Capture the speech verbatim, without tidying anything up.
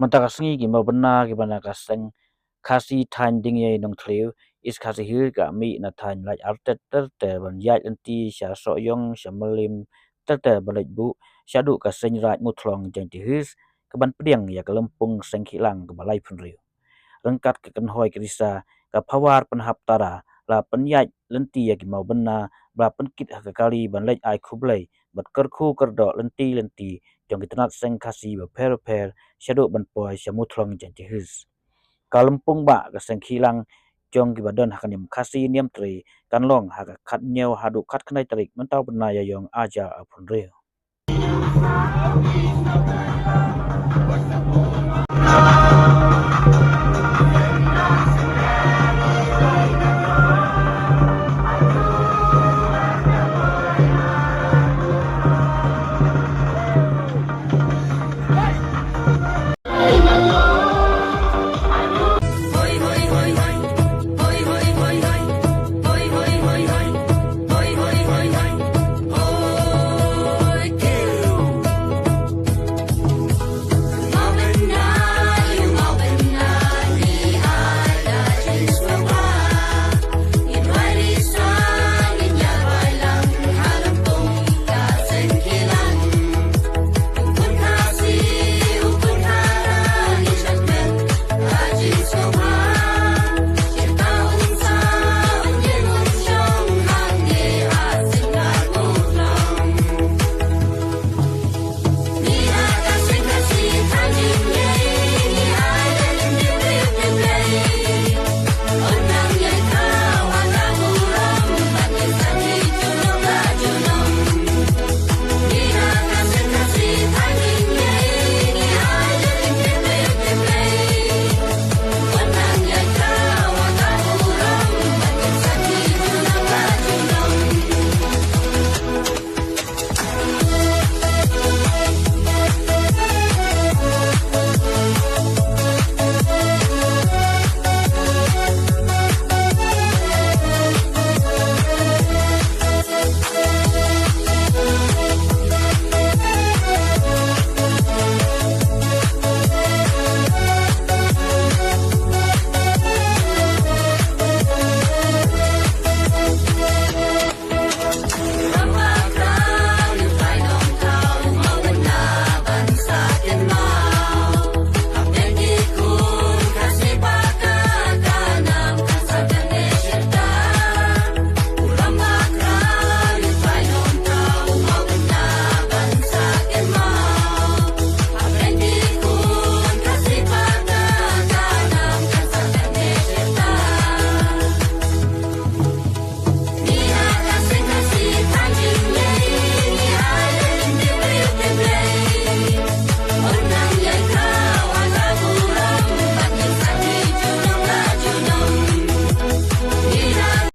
Mynta ka sngi ki mawbynna kiba na ka seng Khasi thaiñ Dingïei Nongthliew, East Khasi Hills, ka mih na thaiñ Laitarteh ter ter ban ïaid lynti sha Sohiong, sha Mylliem ter ter ban leit buh shaduh ka seng Raid Muthlong Jaintia Hills, kaban pdiang ïa ka lympung seng khihlang kaba laiphew hynriew. Ryngkat ka kynhoi krisa, ka Pawar Pynhap Tara la pynïaid lynti ïa ki mawbynna ba la pynkit ha ka kali ban leit ai khublei bad kyrkhu kyrdoh lynti lynti jong ki tnat seng Khasi bapher bapher shaduh ban poi sha Muthlong Jaintia Hills. Ka lympung ba ka seng khihlang jong kiba don ha ka niam Khasi Niamtre kan long ha ka khathynñiew haduh khatkhyndai tarik mynta u bnai Ïaiong arhajar arphew hynriew.